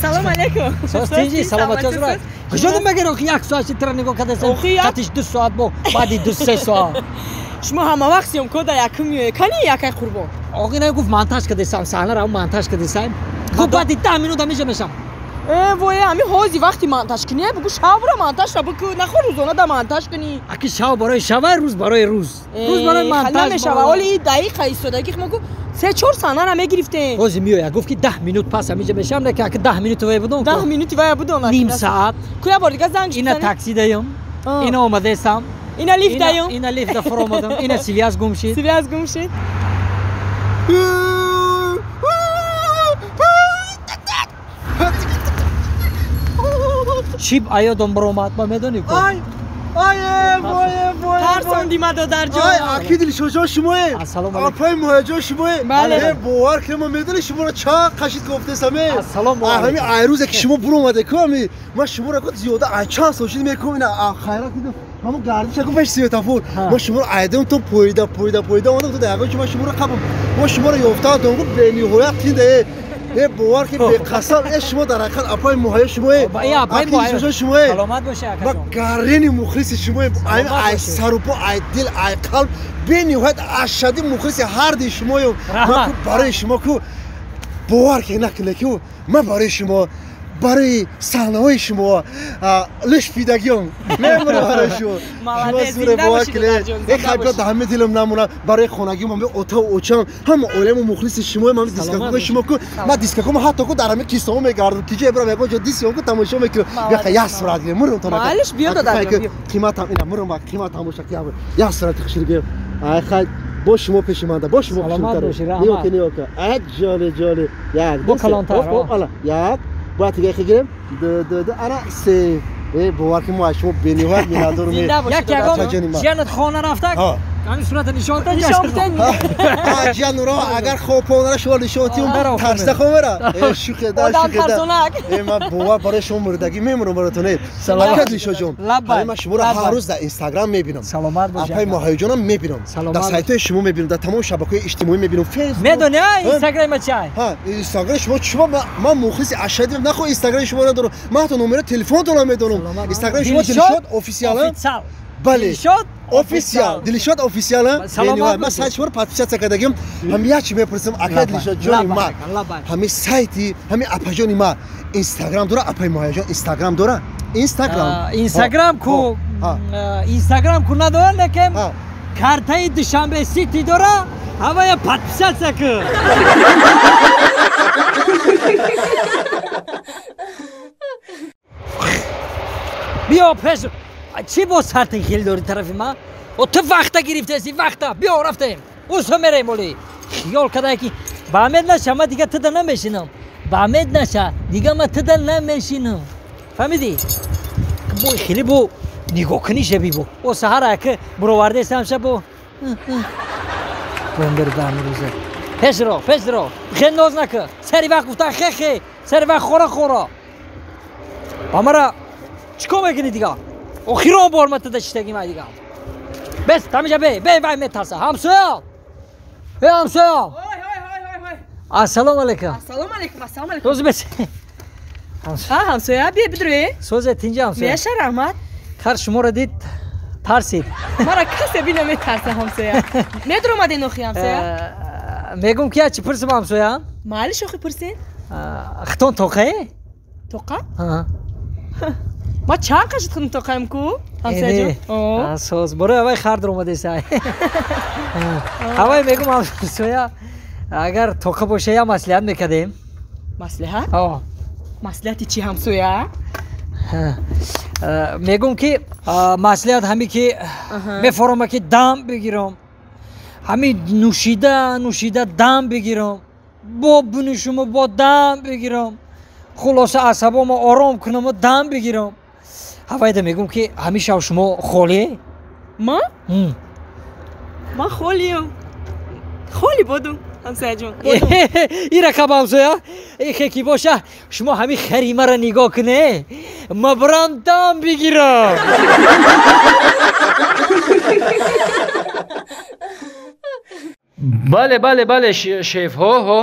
Салом алейкум. Состинҷи, саломатӣ озурай. Куҷо мегир охи як соат ши тира нигоҳ кардасем? Қатиш 2 соат бо баъди 2-3 соат. Шумо ҳама вақт съёмка да якум меоед. Кани якай қурбон? Охи на гуфт монтаж кардасам, саҳнаро монтаж кардасам. Гуфт баъди 10 минут ҳамиҷа мешам. Вой, ҳами ҳози вақти монтаж кунӣ, бугу шавра монтажра бикун, нахо рӯзона да монтаж кунӣ. Аки шав барои шава, рӯз барои рӯз. Рӯз барои монтаж. Намешава. Оли дақиқа истодагӣ мо гу 3-4 саҳнара мегирифтем. Ҳози меояд, гуфт ки 10 минут пас ҳамиҷа мешам, не ки аки 10 минут вай будам. 10 минути вай будам. Ним саат. Ку я бор дига занг Ина такси даём. Ина омадаестам. Ина лифт даём. Ина лифт да фуромадам. Ина связь гум шид. Связь гум шид. Чип аёдом баромад, ма медонӣ ку? Ай, ай, вой, вой. Тарсонди ма додарҷон. Ай, аки Дилшодҷон шумое. Ассалому алейкум. Апаи Муҳайяҷон шумое. Бале. Бовар кунед, ма медонӣ шуморо чанд қашид кофтесам. Ассалому алейкум. Ҳами айрӯзе ки шумо буромаде ку, ами ма шуморо ку зиёда ай чанд сол шид мекунам, ина хайрат дидам. Ҳамон гардиша ку пеш светофор. Ма шуморо айдам то поида, поида, поида омадам то ягон чи ма шуморо қабам. Ма шуморо ёфтаам, то гу бениҳоят тинда. Бовар ки беқасам, шумо дар ҳақиқат апаи Муҳайё шумое. Апаи Муҳайё шумое. Саломат бошед, акаҷон. Ма гарени мухлиси шумое. Ай сарупо, ай дил, ай қалб бениҳоят ашадди мухлиси ҳарди шумоем. Ма ку барои шумо ку бовар ки накунед ку ман барои шумо, барои саҳнаҳои шумо лиш фидагиём мемонам барои шумо. Молодец, зинда бошед, додарҷон. Хай биё дар ҳама дилам намонам барои хонагиам, ҳама отаву очам, ҳама оиламо мухлиси шумоем, ҳама дискакои шумо ку. Ман дискакомо ҳатто ку дар ҳама кисаҳо мегардам, ки ҷое бирам ягон ҷо дисиём ку тамошо мекунам. Бия як сурат гирем, мурам то накун. Малиш, биё додарҷон, биё. Қиматам ина мурам, қиматам боша ки як сурати хушрӯ гирем. Ай хай, бо шумо пеши манда, бо шумо Саломат бошед, раҳмат. Ниёка, ниёка. Ай ҷоли, ҷоли. Як, Бо калонтар, ала, як. Бояд дига хигирем. Ду, ду, ду, ана, се. Бовар ки мо аз шумо бениҳоят миннатдорем. Як ягон ҷиянат хона рафтак, ҳамин сурата нишон тед. Нишон тед. Ҷиян нуро, агар хобпонара шумо нишон тиюм, тарсда хомера. Шӯхе да, шӯхе да. Ман бовар барои шумо мурдагӣ мемонам баротон. Ака Дилшодҷон, ман шуморо ҳар рӯз дар Инстаграм мебинам. Саломат бошед. Апаи Муҳайёҷонам мебинам. Дар сайтҳои шумо мебинам, дар тамоми шабакаҳои иҷтимоӣ мебинам. Фейсбук. Медонӣ, Инстаграми ма чай? Ҳа, Инстаграми шумо чумо ман мухлиси ашаддим. Нахо Инстаграми шумо надорам. Ман ҳатто номери телефонтонам медонам. Инстаграми шумо Дилшод официал. Бале. Дилшод официал. Дилшод официал. Ман сайти шуморо подписаться кардагим. Ҳами як чи мепурсам, ака Дилшод ҷони ма. Ҳами сайти, ҳами апаҷони ма Инстаграм дора, апаи Муҳайёҷон Инстаграм дора? Инстаграм. Инстаграм ку Инстаграм ку надора, лекин картаи Душанбе Сити дора, ҳамая подписаться ку. Биё пеш. Чӣ бо сарти хел дори тарафи ман? О ту вақта гирифтаси, вақта. Биё рафтем. Усо мерем оли. Хиёл кардае ки ба амед наша, ман дига туда намешинам. Ба амед наша, дига ман туда намешинам. Фаҳмидӣ? Бо хеле бо нигоҳ кунӣ шаби бо. О саҳара ки буровардаестам ша бо. Бомбер ба амрӯза. Пеш ро, пеш ро. Хел ноз накун. Сари вақт гуфтан хе хе, сари вақт хора хора. Ба мара чӣ кор мекунӣ дига? Охирон бор ман туда чиштагим ай дига. Бес, тамиҷа бе, бе вай метарса. Ҳамсоя! Э ҳамсоя! Ассалому алейкум. Ассалому алейкум, ассалому алейкум. Рӯзи бес. Ҳа, ҳамсоя, бия бидурӣ. Созе тинҷа ҳамсоя. Меша раҳмат. Хар шуморо дид, тарсид. Мара касе бина метарса ҳамсоя. Медуромаден охи ҳамсоя? Мегум ки чӣ пурсим ҳамсоя? Майли шохи пурсин. Хитон тоқае? Тоқа? Ма чанд қашид худм тоқаем ку ҳамсояҷон? Соз, барои аввай хар дуромадеса. Аввай мегум ҳамсоя, агар тоқа боша я маслиҳат мекардем. Маслиҳат? Маслиҳати чӣ ҳамсоя? Мегум ки маслиҳат ҳами ки мефорома ки дам бигирам. Ҳами нӯшида нӯшида дам бигирам. Бо бинӯшуму бо дам бигирам. Хулоса асабомо ором кунаму дам бигирам. Ҳавайда мегум ки ҳамеша шумо холие? Ма? Ман холиям. Холи бодум, ҳамсояҷон. Ин рақам ҳамсоя? Ихе ки боша, шумо ҳами хари маро нигоҳ куне, ма барам дам бигирам. Бале, бале, бале, шеф, ҳо, ҳо.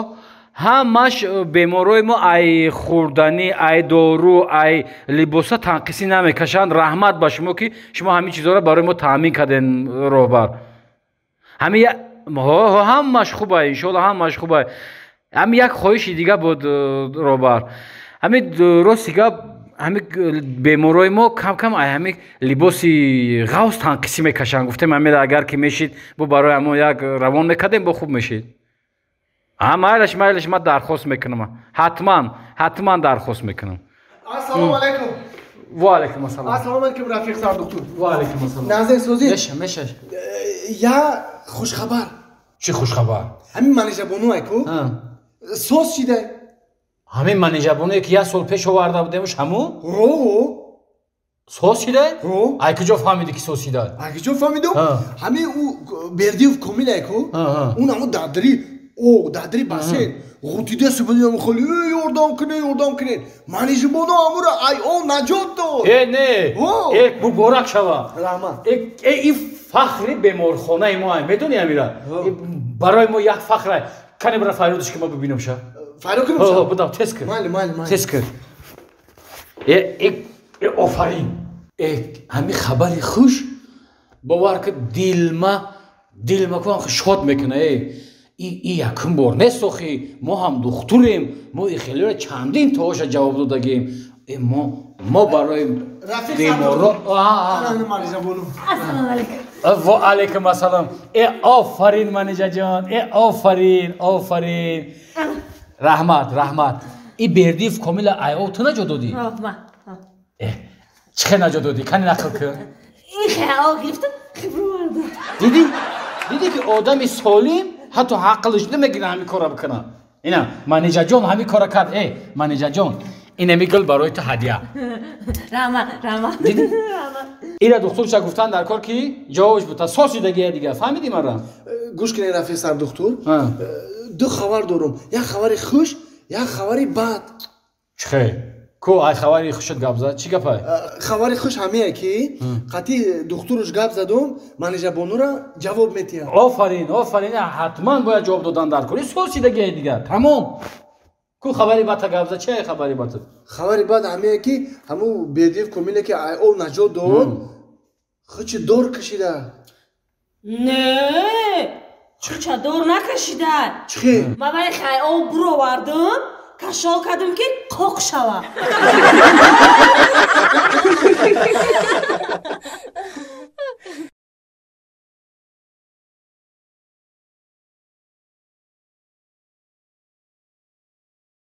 Ҳамаш беморои мо ай хӯрданӣ, ай дору, ай либоса танқисӣ намекашанд. Раҳмат ба шумо, ки шумо ҳамин чизҳоро барои мо таъмин кардем, роҳбар. Ҳамин ҳо, ҳо, ҳамаш хубай, иншоалло ҳамаш хубай. Ҳамин як хоҳиши дига буд, роҳбар. Ҳамин рости гап, ҳамин беморои мо кам-кам ай ҳамин либоси ғавз танқисӣ мекашанд. Гуфтем ҳамин агар ки мешид, бо барои ҳамон як равон мекардем, бо хуб мешид. А майлаш, майлаш, ман дархост мекунам. Ҳатман, ҳатман дархост мекунам. Ассалому алайкум. Ва алайкум ассалом. Ассалому алайкум, рафиқ сардухтур. Ва алайкум ассалом. Назар созӣ? Меша, меша. Я хушхабар. Чӣ хушхабар? Ҳамин манижабону айку? Соз шида. Ҳамин манижабонуе ки як сол пеш оварда будемш, ҳамун? Ро. Соз шида? Ро. Ай куҷо фаҳмидӣ ки соз шида? Ай куҷо фаҳмидум? Ҳамин ӯ Бердиев Комил айку? Он ҳамун дадри, о, дадри бассейн. Ғутида субҳ холи, ёрдам кунед, ёрдам кунед. Манижабону ҳамуро ай он наҷот дод. Э, не. Э, муборак шава. Раҳмат. Э, ин фахри беморхонаи мо ай, медонӣ ҳамира? Барои мо як фахр ай. Кане бира фарёдаш ки ма бибинам ша. Фарёд кунам ша? Будам, тез кун. Майли, майли, майли. Тез кун. Э, э, э, офарин. Э, ҳамин хабари хуш бовар ки дилма, дилма кун шод мекуна, э. И якум бор нест охи, мо ҳам духтурем, мо и хелеро чандин тоша ҷавоб додагем. Э, мо барои беморо. Ассалому алайкум. Ва алайкум ассалом. Э, офарин манижаҷон, э, офарин, офарин. Раҳмат, раҳмат. И Бердиев Комила ай о ту наҷо додӣ? Э, чӣ хел наҷо додӣ? Кани нақл кун. Ин хел гирифтам, хибру вардам. Дидӣ? Дидӣ ки одами солим ҳатто ҳақлиш намегира ҳамин корро бикунад. Ина манижаҷон ҳамин корро кард. Э, манижаҷон, инами гул барои ту ҳадя. Раҳмат, раҳмат. Дидӣ? Ира духтурша гуфтан дар кор ки ҷавобш бута сосидагия дига. Фаҳмидӣ мара? Гӯш кунед, рафиқ сардухтур. Ду хабар дорум. Як хабари хуш, як хабари бад. Чӣ хел? Ку ай хабари хушат гап зад? Чӣ гапай? Хабари хуш ҳамее ки қатъи духтуруш гап задум, манижабонура ҷавоб метиҳад. Офарин, офарин, ҳатман бояд ҷавоб додан дар кор. Сосидагия дига. Тамом. Ку хабари бадта гап зад? Чӣ ай хабари бад? Хабари бад ҳамее ки ҳамун Бердиев Комиле ки ай об наҷот дод, хучи дор кашида. Не, хуча дор накашида. Чӣ хел? Ман вале хай об буровардум, кашол кардум ки қоқ шава.